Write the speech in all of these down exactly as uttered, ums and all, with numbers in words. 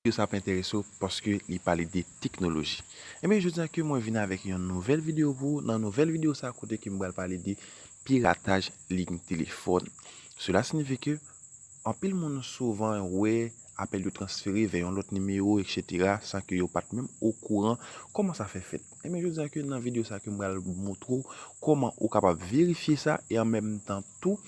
Videyo sa ap enterese w paske li pale de teknoloji. Ebyen, jodi a ke mwen vin avèk yon nouvèl videyo pou ou. Nan nouvèl videyo sa, kote ke m pral pale de pirataj liy telefòn. Sela siyifi ke anpil moun souvan wè apèl yo transfere vè yon lòt nimewo, etsetera, san ke yo pa t menm okouran kòman sa fè fèt. Ebyen, jodi a ke nan videyo sa ke m pral montre w kòman ou kapab verifye sa e an menm tan tou,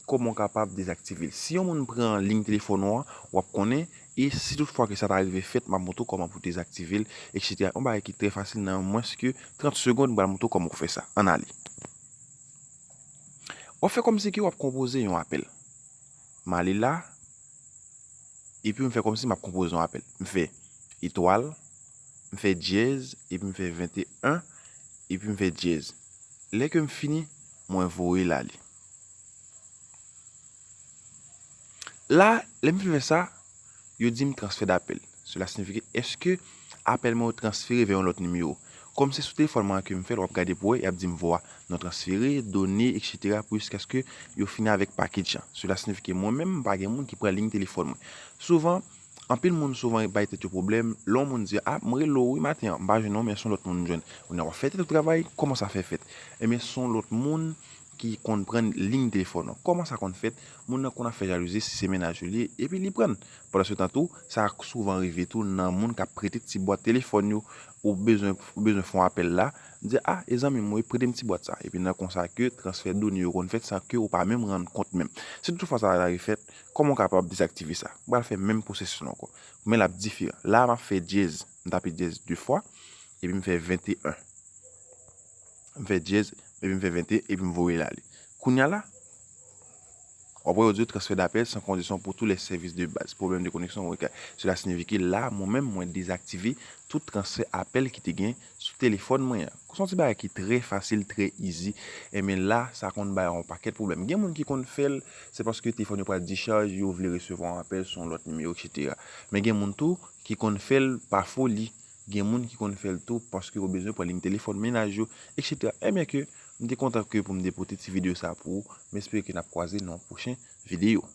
kòman w kapab dezaktive l. Si yon moun pran liy telefòn ou an, w ap konnen, e si toutfwa ke sa ta rive fèt, m ap montre w kòman pou dezaktive l, etsetera. Yon bagay ki trè fasil, nan mwens ke trant segonn, m pral montre w kòman pou fè sa. Ann ale. W ap fè kòmsi ke w ap konpoze yon apèl. M ale la, epi m fè kòmsi m ap konpoze yon apèl. M fè etwal, m fè dyèz, epi m fè venteyen, epi m fè dyèz. Lè ke m fini, mwen voye l ale. La, lè m fin fè sa, yo di m transfè dapèl. Sela siyifi ke èske apèl mwen yo transfere vè yon lòt nimewo? Kòm se sou telefòn mwen an ke m fè l, w ap gade pou wè, y ap di m vwa non transfere, done, etsetera, jiskaske yo fini avèk pakej lan. Sela siyifi ke mwen menm, m pa gen moun ki pran liy telefòn mwen. Souvan, anpil moun souvan bay tèt yo pwoblèm. Lè yon moun di, "A, m rele w wi maten an, m pa jwenn ou, men se yon lòt moun m jwenn." Kounye a, w ap fè tèt ou travay, kòman sa fè fèt? Ebyen, se yon lòt moun ki konn pran liy telefòn ou. Kòman sa konn fèt? Moun nan konn ap fè jalouzi si se mennaj ou li ye, epi li pran l. Pandan se tan tou, sa souvan rive tou nan moun k ap prete ti bwat telefòn yo. Ou bezwen, ou bezwen fè yon apèl la, di, "A, e zanmi m wi, prete m ti bwat sa." Epi nan konsa ke transfè done yo konn fèt san ke ou pa menm rann kont menm. Si toutfwa sa ta rive fèt, kòman w kapab dezaktive sa? M pral fè menm pwosesis la ankò. Men l ap diferan. La, m ap fè dyèz. M tape dyèz de fwa, epi m fè venteyen. M fè dyèz, epi m fè venteyen, epi m voye l ale. Kounye a la, w ap wè yo di w transfè dapèl san kondisyon pou tout lè sèvis de baz. Pwoblèm de koneksyon, wi, ka. Sela siyifi ke la, mwen menm, mwen dezaktive tout transfè apèl ki te gen sou telefòn mwen an. Se yon ti bagay ki trè fasil, trè easy. Ebyen la, sa konn bay yon pakèt pwoblèm. Gen moun ki konn fè l, se paske telefòn yo pral dichaj, yo vle resevwa yon apèl sou yon lòt nimewo, etsetera. Men gen moun tou ki konn fè l pa foli. Gen moun ki konn fè l tou paske yo bezwen pran liy telefòn mennaj yo, etsetera. Ebyen ke, m te kontan ke pou m te pote ti videyo sa pou ou. M espere ke n ap kwaze nan yon pwochen videyo.